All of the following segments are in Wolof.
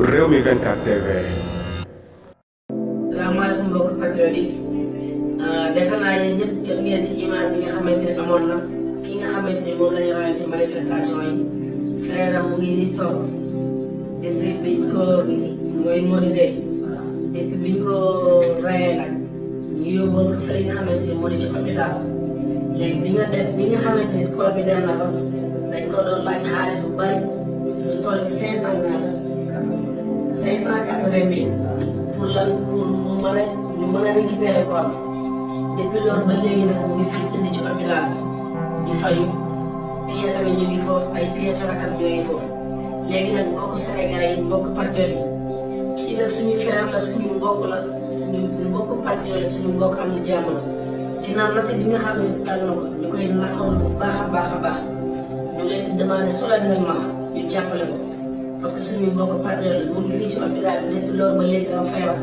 Rewmi 24 TV. salaamaaleykum mbokki patriote yi defe naa yéen ñëpp jot ngeen ci image yi nga xamante ne amoon na ki nga xamante ni moom la ñu rayal ci manifestation yi frère am mu ngi nii toog depuis biñ ko mooy Mody Gueye depuis biñ ko rayee nag ñu yóbboon ko fa li nga xamante ni moo di ci hôpital léegi bi nga xamante ni corps bi dem na fa dañ ko doon laaj xaalis bu bari lu toll ci 580 000 pour lan pour ñu mën a récupérer corps bi depuis loolu ba léegi nag mu ngi fii tëdd ci hôpital bi di fayu pièces yi ñu ngi foofu ay pièces rakam yooyu foofu léegi nag mbokku Sénégal yi mbokku patriote yi kii nag suñu frère la suñu mbokk la suñu mbokku patriote la suñu mbokk am na jàmm la ginnaaw natt bi nga xam ne dal na ko ñu koy naxawal bu baax a baax a baax ñu leen di demander solennellement ñu jàppale ko parce que suñu mbokku patriote la mu ngi fii ci hôpital bi depuis loolu ba léegi am feebar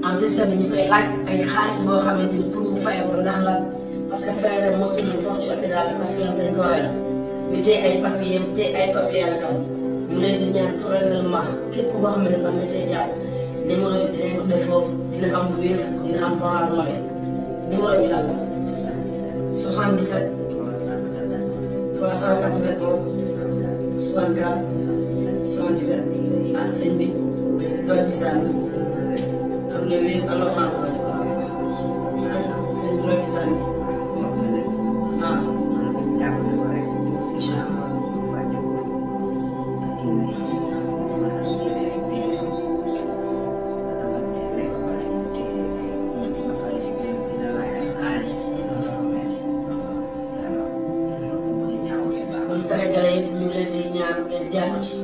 en plus tamit ñu koy laaj ay xaalis boo xamante ni pour mu fayal ko ndax lan parce que frère rek moo tudd foofu ci hôpital bi parce que dañ ko rey ñu téye ay papier la tam ñu leen di ñaan solennellement képp koo xam ne mën na cee jàpp numéro bi dinañ ko def foofu dina am Wave dina am Orange Money numéro bi lan la 77 391 64 77 ah sëñ bi doon ci saa am na Wave am na Orange Money sëñ bi doon ci saa ah incha allah. kon Sénégalais yi ñu leen di ñaan ngeen jàpp ci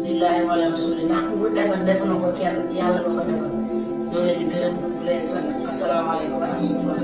lillahi wala rasuli ndax ku def na ko kenn yàlla nga ko defal ñoo leen di gërëm di leen sant asalaamaaleykum wa rahmatullah